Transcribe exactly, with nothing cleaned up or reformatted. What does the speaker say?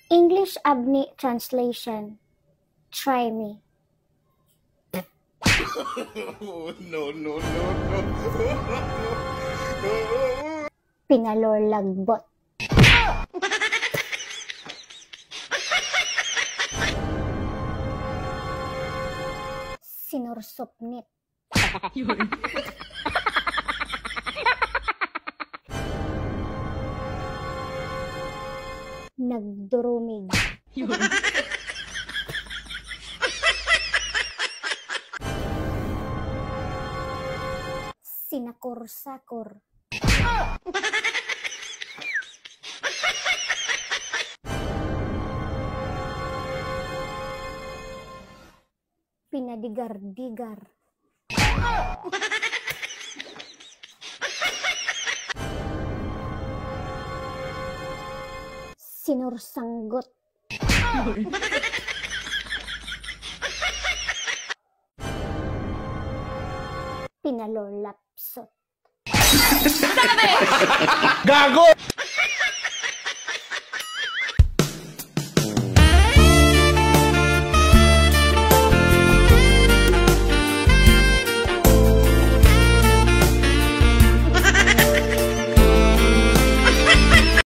English abni translation. Try me. No, no, no, no. Pinalorlagbot. Sinursupnit. Nagdurumig. Sinakor-sakor. Pinadigar-digar. Sinursanggot. Pinalolapsot. Gago!